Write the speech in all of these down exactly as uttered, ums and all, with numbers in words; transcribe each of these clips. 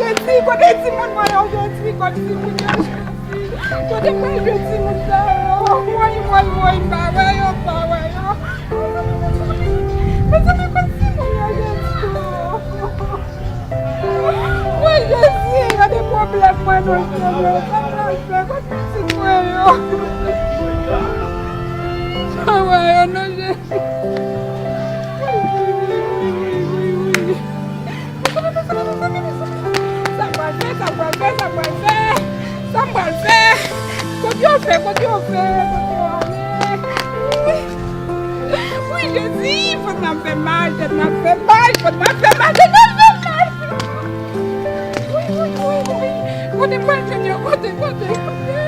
Jezi, kote timoun mwen yo, Jezi, kote timoun yo, Jezi? Kote mwen jwe timoun sa yo? Woy, woy, woy, m pa wè yo, m pa wè yo. Mezanmi, kote timoun yo, Jezi? Woy, Jezi, gade pwoblèm mwen, non, Senyè. Sa m pral fè? Kote pitit mwen yo? M pa wè yo, non, Jezi. Woy, woy, woy, woy, woy, woy. Sa m pral fè, sa m pral fè, sa m pral fè, sa m pral fè. Kote yo fè, kote yo fè, kote yo ale? Wi, Jezi, vant mwen ap fè mal, tèt mwen ap fè mal, vant mwen ap fè mal, tèt mwen ap fè mal. Wi, wi, wi, wi. Kote m pral jwenn yo, kote, kote, kote?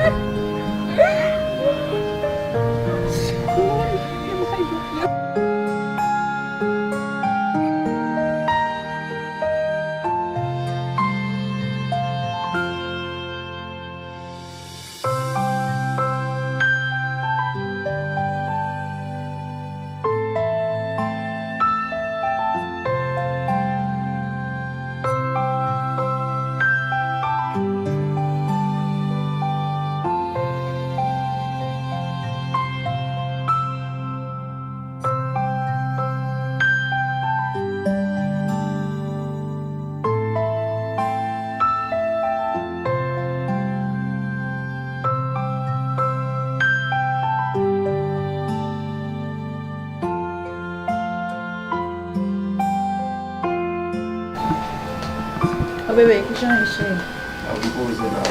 O bebe, kijan w ye, cheri? Ap repoze la.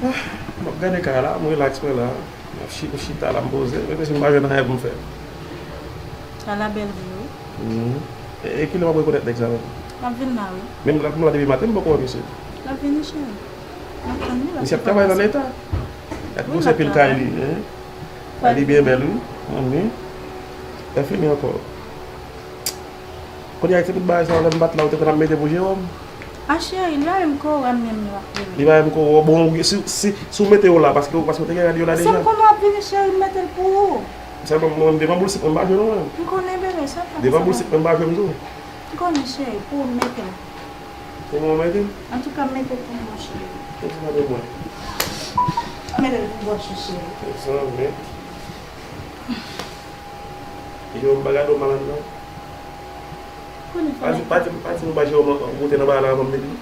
Ah, m ap gade kay la, m rilaks mwen la. M ap chi-, m chita la, m poze. Menm si m pa jwenn anyen pou m fè. Kay la bèl vre, wi. Mhm. E, e kilè m ap rekonèt nèg sa menm? L ap vin la, wi. Menm l ap la depi maten, m poko wè misye. L ap vini, cheri. L ap tann li, l ap... Misye ap travay nan leta. Gad gwosè pil kay li, hein? Kay li byen bèl, wi. Anmwe. Lè fini ankò. Kounye a, se tout bagay sa yo, lè m pa t la, ou te konn ap mete pou Jewòm? A, cheri, li pa menm kò w, a, menm li w ap rele. Li pa menm kò w. Bon, si, si, si w mete yo la, paske, paske w te gen rad yo la deja. Sa m konnen w ap vini, cheri, m mete l pou ou. Sèlman mwen, devan boul sik mwen, m pa jwe non, mwen. M konnen, bebe, sa fè. Devan boul sik mwen, m pa jwe m tou. M konnen, cheri, pou ou m mete l. Pou mwen, w mete l? Antouka, m mete l pou mwen, cheri. Mete l pou mwen. M mete l pou bòch ou, cheri. Mezanmi. Yo, m pa gade w malad, non. Konnen fò... Pa di, pa di, pa di m pa jere w, ou te nan bagay la anvan m vini?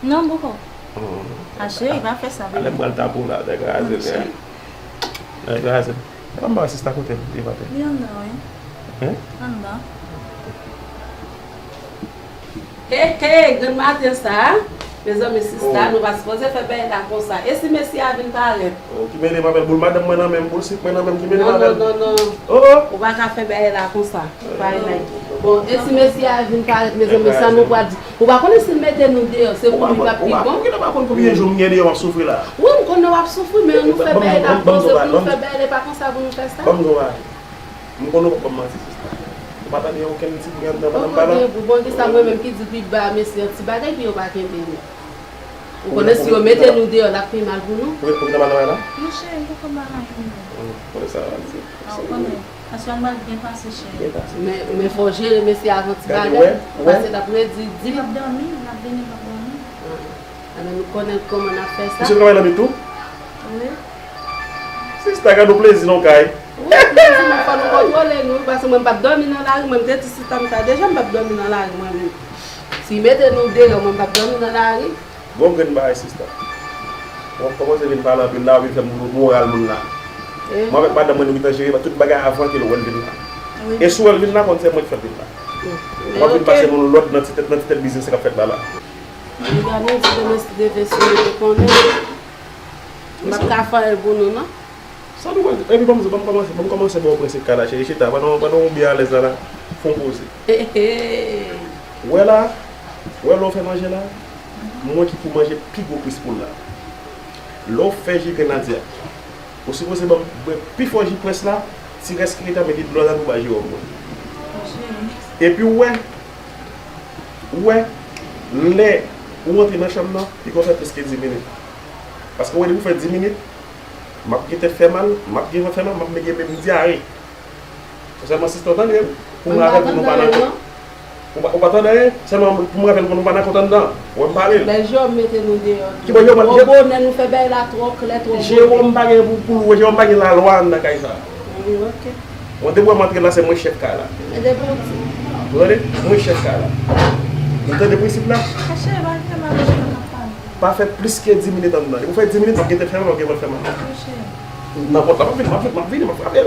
Non, m poko. Hmm. A, cheri, pa fè sa, bebe. Alè m pral tape w la, nèg kraze, nèg kraze. E pa m ba sista kote l, li pa te. Li anndan, wi. Hein? Anndan. He, he, grann maten sa a. Mezanmi, sista, nou pa sipoze fè bagay la konsa. E si mesye a vin parèt? Oh, ki mele m avè l? Boul madanm mwen nan men m, boul sik mwen nan men m, ki mele m avè l? Non, non, non, non. Oh, oh. Ou pa ka fè bagay la konsa. Parèt la. Bon, e si mesye a vin parèt, mezanmi, sa nou pral di? Ou pa konnen si l mete nou deyò, se pou li k ap pi bon? Ou pa konnen, ou pa konnen konbyen jou m gen deyò m ap soufri la. Wi, m konnen w ap soufri, men nou fè bagay la konsa, pou nou fè bagay la, e pa konsa pou nou fè sa. Ban m di w yon bagay. M konnen w p ap ban m manti, sista. Ou pa tande okenn ti bri anndan pandan m pale? Ou konnen, bon, kisa mwen menm ki di pi ba mesye yon ti bagay, pi yo pa kenbe nou. Ou konnen si yo mete nou deyò, l ap pi mal pou nou. Ou gentan mal nan bagay la? Non, cheri, m poko mal anyen, non. Hmm, konnen sa, va di. A, ou konnen. Aswè a m pral byen pase, cheri. Byen pase. Men, men fò w jere mesye a avè yon ti bagay. Gade, ou wè, ou wè. Paske l ap redi, di. Li p ap dòmi, l ap vini, l p ap dòmi. Ah. Ebyen, nou konnen kòman n ap fè sa. Misye travay nan mit tou? Wi. Sista, gade yon plezi nan yon kay. Wi, plezi, men fò nou kontwole nou, paske mwen m p ap dòmi nan lari, mwen m te di sista m sa deja, m p ap dòmi nan lari mwen menm. Si mete nou deyò, mwen m p ap dòmi nan lari. Gon grenn bagay, sista. W ap kòmanse vin pale anpil la, w ap vin fè m moral moun la. Eh. Mwen avèk madanm mwen, nou gentan jere tout bagay avan ke l wè l vin la. Wi. E si w wè l vin la, konn se mwen ki fè l vin la. Mm. W ap vin pase moun lòd nan ti tèt, nan ti tèt biznis sa k ap fèt la la. Mwen gade di demen si Dye vle, si nou te konnen, m p ap ka fè anyen pou nou, non. Sa nou wè, epi ban m, ban m kòmanse, ban m kòmanse ba w prensip kay la, cheri, chita, pandan, pandan w byen alèz la, la, fè yon poze. Wè la, wè lè w fè manje la, mwen ki pou manje pi gwo kwis poul la. Lè w fè ji grenadye a, ou sipoze ban m bwè pi fò ji près la, ti rès ki rete a, mete dlo ladan pou ba Jewòm mwen. Epi w wè, w wè, lè ou rantre nan chanm nan, li gon fè plis ke dis minit. Paske w wè depi w fè dis minit, m ap gen tèt fè mal, m ap gen vant fè mal, m ap gen menm dyare. Se sèlman sista w tande m, pou mwen avèk ou nou pa nan kont. Ou pa, ou pa tande anyen? Sèlman pou m rapèl ou pa nan kont anndan. Wè m pale l. Lè Jewòm mete nou deyò tou. Ki bò Jewòm? Gwo bonè nou fè bagay la twò klè, twò bonè. Jewòm pa gen pou, pou l wè, Jewòm pa gen lalwa anndan kay sa. Wi, ok. Bon, depi w wè m antre la, se mwen chèf kay la. Men depi w di. Ou tande? Mwen chèf kay la. Ou tande prensip la? Kache, pa gen mal, pa gen mal. Pa fè plis ke dis minit anndan. Depi w fè dis minit, m ap gentan fèmen, m ap gentan fèmen. Kache. Nan pòt la, m ap vini, m ap vini, m ap vini, m ap frape.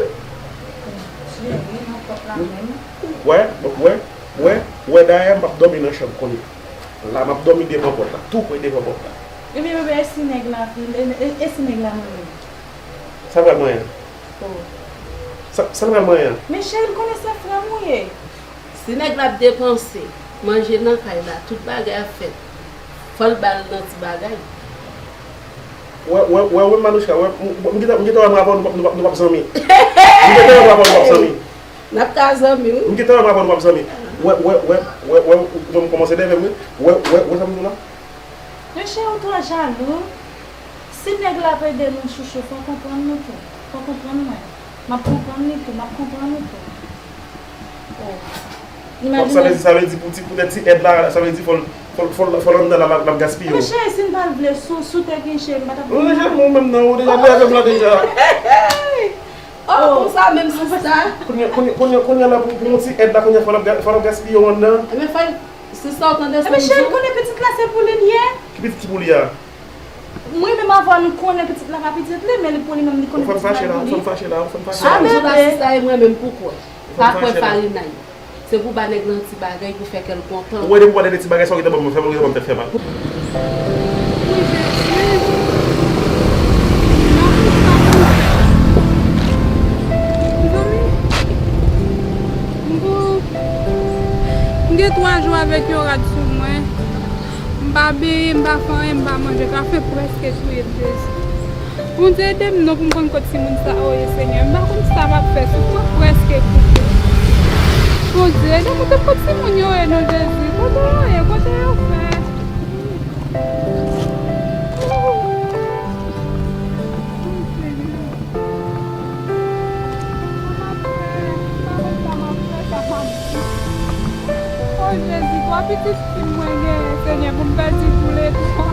Jere nan pòt la menm. Wè, wè, wè, wè, dayè, m ap dòmi nan chanm kounye a. La, m ap dòmi devan pòt la, tou pre devan pòt la. Ebyen, bebe, e si nèg la, e, e, e si nèg la manyen? Sa pral manyen? Oh. Sa, sa l pral manyen? Men cheri, m konnen se frè m ou ye. Si nèg la ap depanse, manje nan kay la, tout bagay ap fèt, fò l ba l nan ti bagay. Wè, wè, wè, wè, Manouchka, wè, m, m, m gentan, m gentan wè mwen avè w, nou p ap, nou p ap, nou p ap zanmi. M gentan wè mwen avè w, nou p ap zanmi. N ap ka zanmi, wi. M gentan wè mwen avè w, nou p ap zanmi. Wè, wè, wè, wè, wè, ou, ou kòmanse nève m, wi. Wè, wè, wè sa m di w la? Monchè, ou twò jalou. Si nèg la ap ede nou chouchou, fò w konprann nou tou. Fò w konprann mwen. M ap konprann li tou, m ap konprann ou tou. Oh. Sa vle di, sa vle di pou ti, poutèt ti èd la, sa vle di fò l, fò l, fò l, fò l anndan la, l ap, l ap gaspiye w. Monchè, si n pa t vle, si w, si w te gen cheri, m pa t ap vin la. Monchè, mwen menm nan, ou deja nève m la deja. Oh, konsa menm sista. Kounye, kounye, kounye, kounye a la pou, pou yon ti èd la, kounye a fò l ap ga-, fò l ap gaspiye w anndan. Ebyen, fò l, sista, ou tande sa m di w? Ebyen, cheri, konnen pitit la se pou li l ye. Ki pitit ki pou li a? Mwen menm avè w nou konnen pitit la pa pitit li, men li pou li menm, li konnen pitit la pou li. Ou fè m fache la, ou fè m fache la, ou fè m fache la. Sa m di w la, sista, e mwen menm pou kwè. Pa kwè farinay. Se pou ba nèg lan ti bagay pou fè kè l kontan. Ou wè depi w pa tande ti bagay sa w gentan ban m, fè m, ou gentan ban m tèt fè mal. Wi, Jezi. Mezanmi, m gon, m gen twa jou avèk yon rad sou mwen. M pa benyen, m pa fè anyen, m pa manje, kafe prèske touye m, Jezi. Bondye, ede m non pou m konn kot timoun sa yo ye, Senyè. M pa konn sa m ap fè, souf mwen prèske koupe. Bondye, ede m montre m kot timoun yo ye non, Jezi. Kote yo ye? Kote yo fè? Oh, Senyè. Sa m ap fè? M pa konn sa m ap fè, sa m ap di. O Jezi, twa pitit fi m mwen genyen, Senyè, pou m pèdi toulètwa.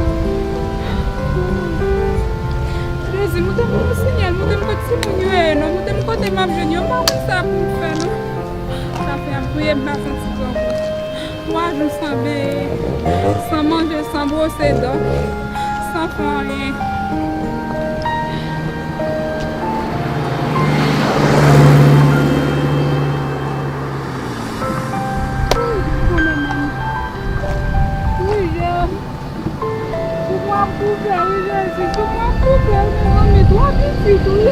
Jezi, montre m yon siyèl, montre m kot timoun yo ye non, montre m kote m ap jwenn yo, m pa konn sa pou m fè non. Sa fè ap touye m pa santi kò m. Twa jou san benyen, san manje, san bwose dan, san fè anyen. Wi, Jezi. Sou mwen ap koupe, wi, Jezi. Sou mwen ap koupe, wi, mezanmi. Twa pitit, wi.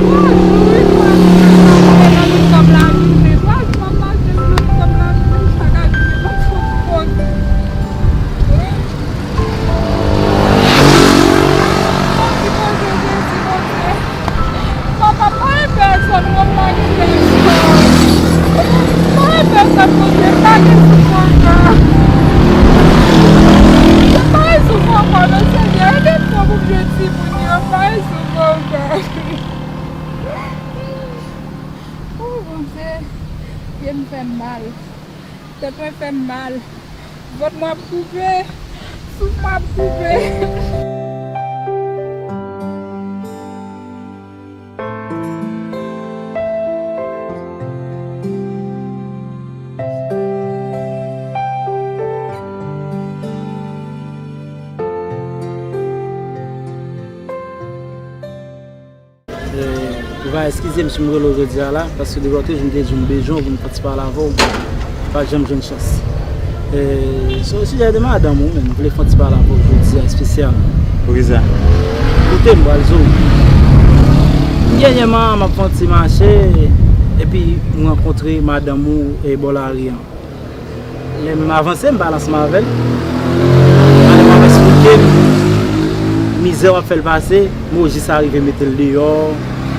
Twa jou, wi, twa jou. Twa jou m ap mache nan mitan lajounen. Twa jou m ap mache nan mitan lajounen. Chak jou, m ap soti kote. Papa, pa gen pèsòn, mwen pa gen pèsòn. Pa gen pèsòn, Bondye, pa gen souf ankò. Pa gen souf ankò, non, Senyè, ede m non pou m jwenn timoun yo, pa gen souf ankò. O Bondye, pye m fè m mal, tèt mwen fè m mal. Vant mwen ap koupe, souf mwen ap koupe. Eh, ou va eskize m si m rele w jodi a la, paske depi lòt jou m te di w m bezwen w pou m fè ti pale avè w, m pa janm jwenn chans. Eh, se yon sijè de madanm ou, men m vle fè ti pale avè w jodi a espesyalman. Poukisa? Koute m, pral di w. Dènyèman, m ap fè yon ti mache, epi m rankontre madanm ou, eh, bò lari an. Lè m avanse, m pale ansanm avè l. Madanm ap esplike m mizè w ap fè l pase, men w jis arive mete l deyò.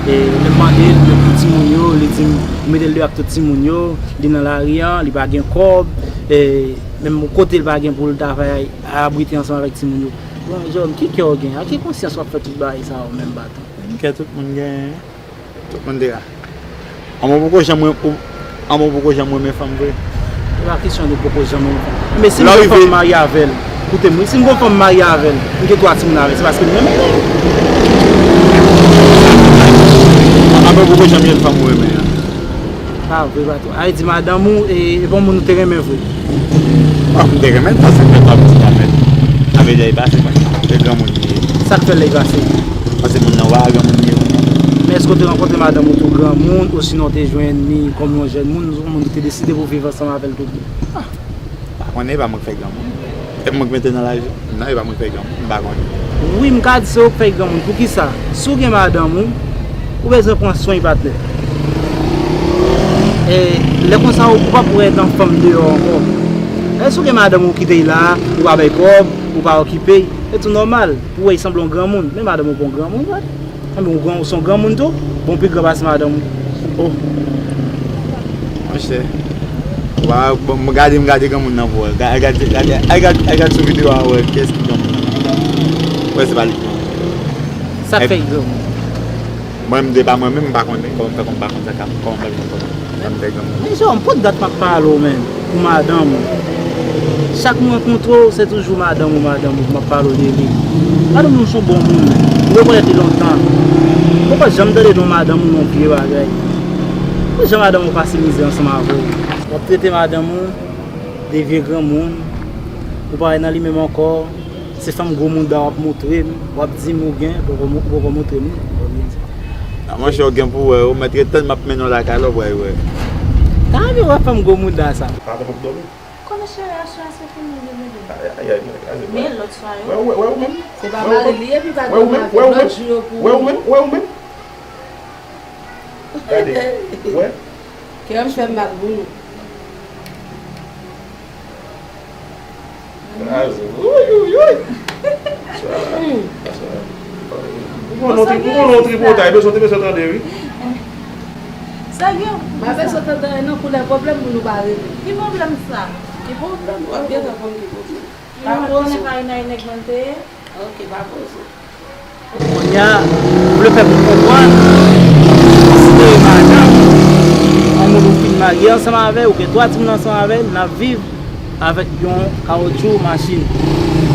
E lè m mande l pou timoun yo, li di m, ou mete l deyò ak tout timoun yo, li nan lari an, li pa gen kòb, e menm kote l pa gen pou l ta fè abrite ansanm avèk timoun yo. Bon, jèn, ki kè w gen? Ak ki konsyans w ap fè tout bagay sa yo menm, batan? Menm kè tout moun genyen. Mandela. Anmè w poko janm ren-, ou, anmè w poko janm renmen fanm vre? Se pa kesyon de poko janm renmen fanm. Men si m gon fanm m marye avè l, koute m wi, si m gon fanm m marye avè l, m gen twa timoun avè l, se paske m renmen l. Anmè w poko janm jwenn fanm ou renmen an? Pa vre, pa twò. A di madanm ou, e, e pa yon moun ou te renmen vre? Ah, m te renmen l, paske m fè twa pitit avè l. Sa vle di, li pase, paske se granmoun li ye. Sa k fè l li pase? Paske moun nan wa granmoun li ye. Men èske w te rankontre madanm ou tou granmoun, osinon w te jwenn li kòm yon jèn moun, yon moun ki te deside pou viv ansanm avè l tout bon? Ah, m pa konnen, e pa mwen k fè granmoun. E mwen k mete nan laj moun nan, e pa mwen k fè granmoun, m pa konnen. Wi, m ka di se ou k fè granmoun. Poukisa? Si w gen madanm ou, ou bezwen pran swen patnè. E lè konsa, ou p ap wè nan fanm deyò ankò. E si w gen madanm ou kite l la, ou pa bay kòb, ou pa okipe l, se tou nòmal pou w wè l sanble yon granmoun. Men madanm ou pa yon granmoun, vre. Anben, ou gran, ou se yon granmoun tou? Bon, pi gran pase madanm ou. Oh. Monchè. Wa, bon, m gade, m gade granmoun nan pou wè. Gade, gade, gade, ay gad, ay gad sou videyo a, wè kiyès ki granmoun nan. Wè, se pa li. Sa k fè l granmoun? Mwen, m de pa mwen menm, m pa konnen. Kòman m fè konn m pa konn sa k ap, kòman m fè konn kòman sa m fè granmoun? Men Jewòm, pou dat m ap pale w, men. Pou madanm ou. Chak m rankontre w, se toujou madanm ou, madanm ou, m ap pale w de li. Madanm ou se yon bon moun. M rekonèt li lontan. Poko janm tande non madanm ou, non vye bagay. Poko janm madanm ou pase mizè ansanm avè w. W ap trete madanm ou de vye granmoun. Ou pa wè nan li menm ankò. Se fanm gwo mouda w ap montre m, w ap di m ou gen, poko mo-, poko montre m li, w ap byen di. A, monchè, w gen pou wè, ou mèt ret tann m ap mennen w lakay la, w pral wè. Tann w ap wè fanm gwo mouda sa. Pa tankou pou dòmi. Konnen cheri a swa se fini li rele. Ay, ay, ay, ay, ay, men lòt swa yo. Wè, wè, wè, ou menm. Se pa mari li, epi pa gen mari. Lòt jou yo pou. Wè, ou menm, wè, ou menm. Gade, wè. Kè m fè m mal pou nou. Raz, wouyouyouyy. Ou konnen yon tripotay, bezwen, te bezwen tande, wi. Sa gen. M pa bezwen tande anyen non, koulè pwoblèm pou nou pa regle. Ki pwoblèm sa? Ki pwoblèm? W ap gentan konn ki pwoblèm. Pa konnen Farina e nèg mwen te ye? Ok, pa poze. Kounye a, m vle fè moun konprann, konsidere madanm, yon moun ou fin marye ansanm avè l, ou gen twa timoun ansanm avè l, n ap viv avèk yon kawotchou machin.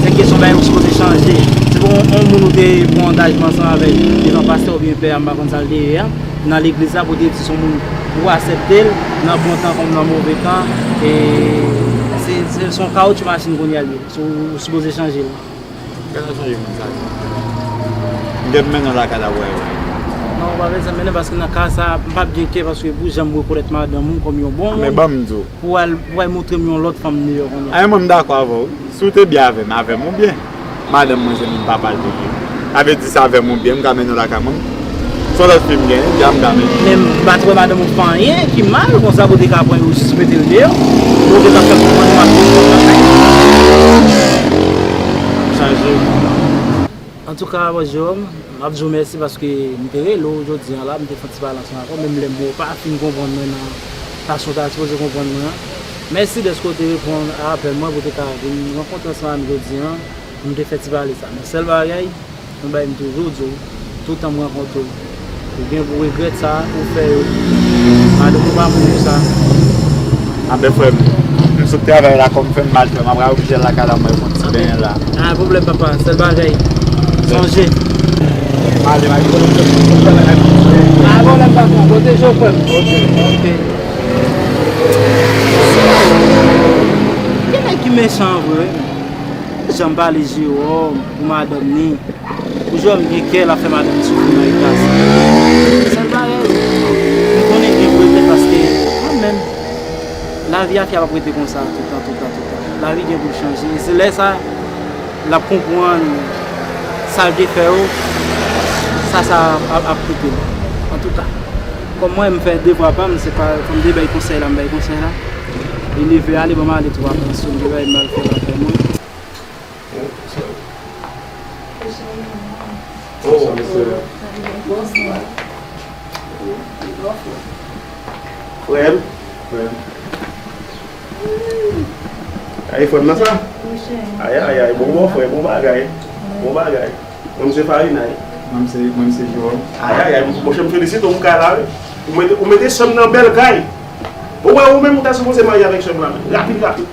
Se kesyon bagay ou sipoze chanje. Se pa yon, yon moun ou te pran angajman ansanm avè l devan pastè oubyen pè a, m pa konn sa l te ye a, nan legliz la, pou te di se yon moun ou aksepte l nan bon tan kòm nan move tan, e se, se, se yon kawotchou machin kounye a l ye. Se ou, ou sipoze chanje l. Gade chanje moun sa. M gen pou mennen w lakay la pou w wè. Non, ou pa bezwen mennen, paske nan ka sa, m p ap gen kè, paske pou jan m rekonèt madanm ou kòm yon bon moun, men ban m di w, pou w al, pou w al montre m yon lòt fanm deyò kounye a. Ay, mwen, m dakò avè w. Si w te byen avè m, avè m ou byen. Madanm mwen se moun papa l te ye. Sa vle di se avè m ou byen, m ka mennen w lakay mwen. Se yon lòt fi m genyen, deja m ka mennen. Men m pa t wè madanm ou fè anyen ki mal, konsa pou te ka pran yo jis mete l deyò. Ou te ka fè konprann ou ap vin konn lakay. Chanje. Antouka, bòs Jewòm, m ap di w mèsi paske m te rele w jodi a la, m te fè yon ti pale ansanm avè w, menm lè m wè w pa fin konprann mwen nan fason w ta sipoze konprann mwen an. Mèsi dèske w te reponn a apèl mwen pou w te ka vin rankontre ansanm avè m jodi a, pou m te fè ti pale sa. Men sèl bagay, yon bagay m toujou di w, toutan m rankontre w, ou gen pou regrèt sa ou fè yo. Madanm ou pa moun pou sa. Anben, frè m, m sot travay la, kò m fè m mal, frè m, m ap oblije al lakay la, mwen fè yon ti benyen la. Pa gen pwoblèm, papa, sèl bagay, sonje. M ale, m ale, frè m, frè m, frè m, frè m. Pa gen pwoblèm, papa, pwoteje w, frè m. Ok, ok. Gen nèg ki mechan vre. Jan m pale Jewòm pou madanm ni, pou Jewòm gen kè l ap fè madanm li soufri nan eta sa. Sèl bagay, m konnen gen pou regrèt paske mwen menm, lavi a fè a p ap rete konsa toutan, toutan, toutan. Lavi gen pou l chanje. E se lè sa, l ap konprann sa l te fè yo, sa, sa ap, ap, ap koute l. Antouka, kòm mwen, m fè devwa pa m, se pa, fò m te bay konsèy la, m bay konsèy la. Li leve ale, ban m ale tou, papa, si m te bay mal fè l ap fè mwen. Oh. Bonswa. Frè m. Frè m. Ay, frè m nan sa? Ay, ay, ay, bon, bon, frè, bon bagay. Bon bagay. Mwen, se Farina, wi. Mwen se, mwen se Jerome. Ayayay, monchè, m felisite w, m kay la, wi. Ou mete, ou mete sè m nan bèl kay. Ou wè, ou menm, ou ta sipoze marye avèk sè m la, men. Rapid, rapid.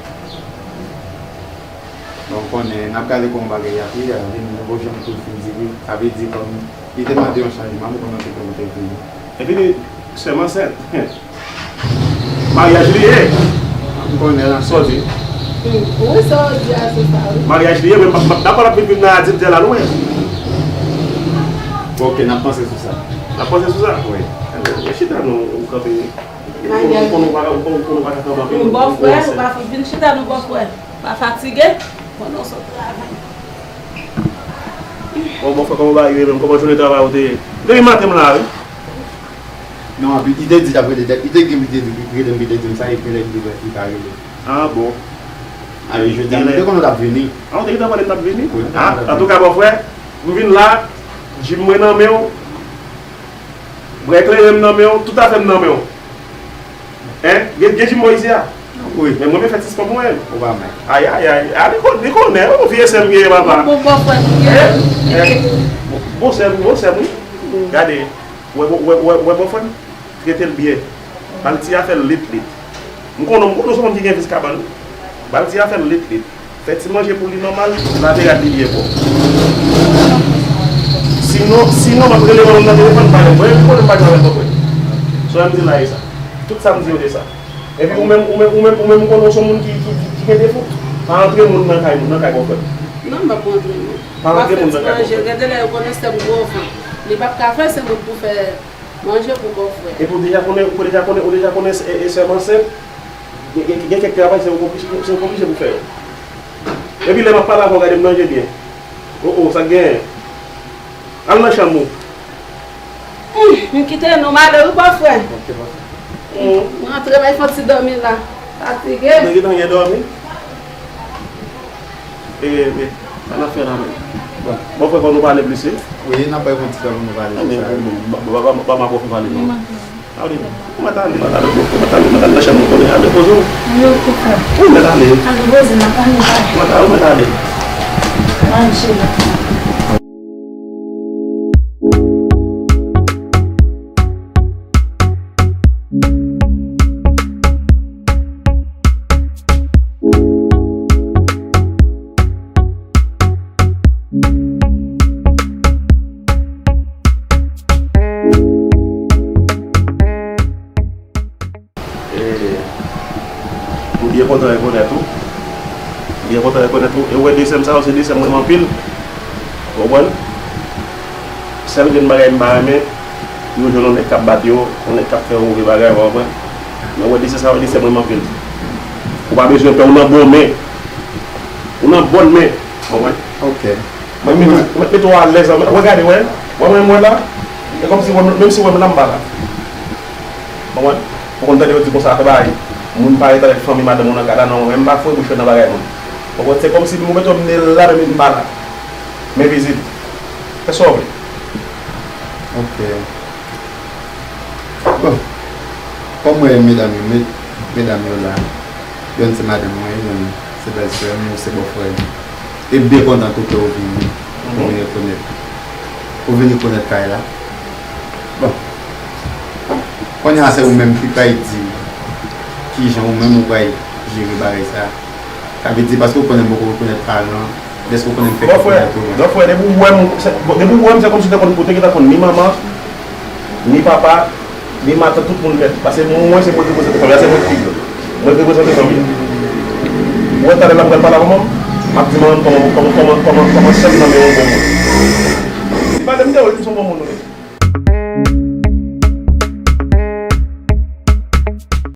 Bon, ou konnen, n ap gade kòman bagay ap ye, a, vin nouvo jan tou fin di wi. Sa vle di, kòm li te mande yon chanjman, m konnen se pou li te vini. Epi li sè m ansent. Maryaj li ye. M konnen la. Sa w di? Wi, sa w di a, se sa, wi. Maryaj li ye, men m ap, m ap dakò l ap vin viv nan adilte la lwen. Bon, ok, n ap panse sou sa. N ap panse sou sa? Wi. Ebyen, chita nou, ou kanpe. Ou konnen, ou konnen w pa ka, ou konnen, ou konnen w pa ka kanpe anpil. Bòfrè, ou pa vin chita non, bòfrè. Pa fatige. Konnen w sot travay. Bon, bòfrè, kòman bagay yo ye menm? Kòman jounen travay ou te ye? Depi maten m la, wi. Non, li te di l ap rele, li te gen, li te rele m, li te di m sa, epi lè li, li pa rele. Ah, bon. Ale, jodi a, m te konnen w t ap vini. Ah, ou te gentan konnen m t ap vini? Wi, m te konnen w t ap vini. Ah, antouka, bòfrè, m vin la, djim mwen nan men w, bwè kleren m nan men w, tout afè m nan men w. Hein? Gen, gen djim bò isi a? Wi. Men mwen, men fèt sispann pou mwen. Ou pa mwen. Ayayay. Ah, li kon-, li konnen, yon vye sè m genyen, papa. Bon, bon, bòfrè m genyen. Hein? Hein? Bon, bon sè m, bon sè m, wi. Gade, wè, wè, wè, wè bòfrè m? Trete l byen. Ba l ti afè l lit lit. M konnen, m konnen se yon moun ki gen vis kabann. Ba l ti afè l lit lit. Fè ti manje pou li nòmal, lave rad li byen pwòp. Sinon, sinon, m ap rele manman m nan telefòn, m pale. Mwen, m konnen m pa jwe avèk bòfrè. Sa w di la e sa. Tout sa m di yo de sa. Epi ou menm, ou menm, ou menm, ou menm, ou konnen w se yon moun ki, ki, ki, ki gen defo. Pa antre moun nan kay, nan kay bòfrè. Non, m p ap antre moun. Pa antre moun nan kay bòfrè. Gade lè yo konnen sè m gwo vant. Li p ap ka fè se moun pou fè manje pou bòfrè. Epi ou deja konnen, ou deja konnen, ou deja konnen e, e sè m ansent. Gen, gen, gen kèk travay se ou oblije, se ou oblije pou fè yo. Epi lè m ap pale avè w, gade m nan je byen. O, o, sa k genyen? Al nan chanm ou. Hmm, m kite nou m ale wi bòfrè. Ok, bòfrè. Hmm. M rantre bay fon ti dòmi la. Fatige. Ou te gentan gen dòmi? E, e, sa n ap fè la menm? Bon, bòfrè, fò nou pale plis, wi. Wi, n ap bay fon ti tan pou nou pale de sa. Ba, ba, ba, ba, ba m ak bòfrè pale non. A, ou mèt ale, mèt ale, mèt ale, mèt ale nan chanm ou konnen, al repoze w. Wi, ok, frè. Ou mèt ale. Al repoze, m ap ale, bye. Mèt ale, ou mèt ale. Manje. E, m byen kontan rekonèt ou. M byen kontan rekonèt ou. E ou wè de sè m sa yo, se de sè m renmen anpil. Ou konprann? Sèl grenn bagay m pa renmen, yo jwenn yon nèg k ap bat yo, yon nèg k ap fè yo move bagay, ou konprann? Men ou wè de sè sa yo, de sè m renmen anpil. Ou pa bezwen pè, ou nan bon men. Ou nan bòn men. Ou konprann? Ok. Mwen mete, mwen mete w alèz, wè, gade, wè. Wè mwen, mwen la. E kòmsi, wè, menm si wè m la, m pa la. Konprann? Ou konn tande yo di konsa, fè bagay. Moun pa ret avèk fanmi madanm ou nan kay la, non, mwen menm m pa foure bouch mwen nan bagay moun. Konprann? Se kòmsi ou mete w m la, men m pa la. Men vizit. Fè sa w vle. Ok. Bon. Kòm mwen, medam yo, med-, medam yo la, yonn se madanm mwen, yonn se bèlsè m, yonn se bòfrè m. E m byen kontan tou ke ou vini. Ou vini rekonèt. Ou vini rekonèt kay la. Bon. Kounye a, se ou menm ki pral di kijan ou menm ou pral jere bagay sa. Sa vle di, paske ou konnen m poko rekonèt paran, dèske ou konnen m fèk rekonèt ou. Bòfrè, bòfrè, depi w wè m, se, depi w wè m, se kòmsi w te konn, ou te gentan konn ni manman, ni papa, ni matant, tout moun nèt. Paske mwen, se mwen ki reprezante fanmi a, se mwen ki pi gran. Mwen ki reprezante fanmi a. Ou wè talè la m pral pale ak manman m, m ap di manman m kòman, kòman, kòman, kòman, kòman sè m nan men yon bon moun. Li pale m de ou, li di m se yon bon moun ou ye.